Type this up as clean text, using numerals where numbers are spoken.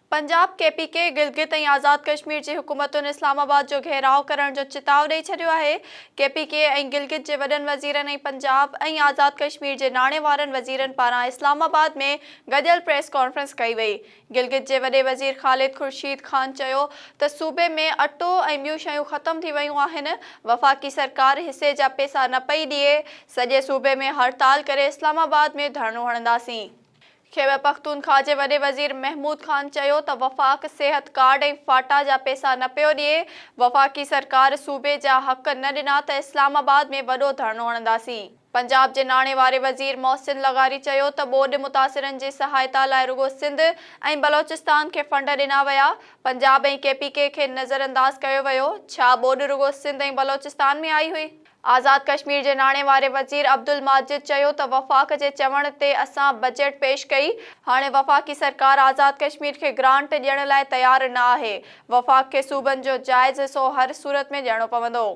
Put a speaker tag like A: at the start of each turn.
A: Punjab, K P K, Gilgit ۽ Azad Kashmir جي حڪومتن اسلام آباد جو گهيراء ڪرڻ جو چتاء ڏئي ڇڏيو آهي. ڪي پي ڪي ۽ گلگت جي وڏن وزيرن ۽ پنجاب ۽ آزاد ڪشمير جي ناڻي وارن وزيرن پاران اسلام آباد ۾ گڏيل پريس ڪانفرنس ڪئي وئي. گلگت جي وڏي وزير خالد خورشيد خان چيو ته صوبي ۾ اٽو ۽ ٻيون شيون ختم ٿي ويون آهن، وفاقي سرڪار حصي جا پيسا نه پئي ڏئي، سڄي صوبي ۾ هڙتال ڪري اسلام آباد ۾ ڌرڻو هڻنداسين. خيبرپختونخوا جي وڏي وزير محمود خان چيو ته وفاق صحت ڪارڊ ۽ فاٽا جا پئسا نه پيو ڏئي، وفاقي سرڪار صوبي جا حق نه ڏنا ته اسلام آباد ۾ وڏو ڌرڻو هڻنداسين. پنجاب جي ناڻي واري وزير محسن لغاري چيو ته ٻوڏ متاثرن جي سهائتا لاء رڳو سنڌ ۽ بلوچستان کي فنڊ ڏنا ويا، پنجاب ۽ ڪي پي ڪي کي نظرانداز ڪيو ويو، ڇا ٻوڏ رڳو سنڌ ۽ بلوچستان ۾ آئي هئي؟ آزاد ڪشمير جي ناڻي واري وزير عبدالماجد چيو ته وفاق جي چوڻ تي اسان بجيٽ پيش ڪئي، هاڻي وفاقي سرڪار آزاد ڪشمير کي گرانٽ ڏيڻ لاء تيار نه آهي، وفاق کي صوبن جو جائز حصو هر صورت ۾ ڏيڻو پوندو.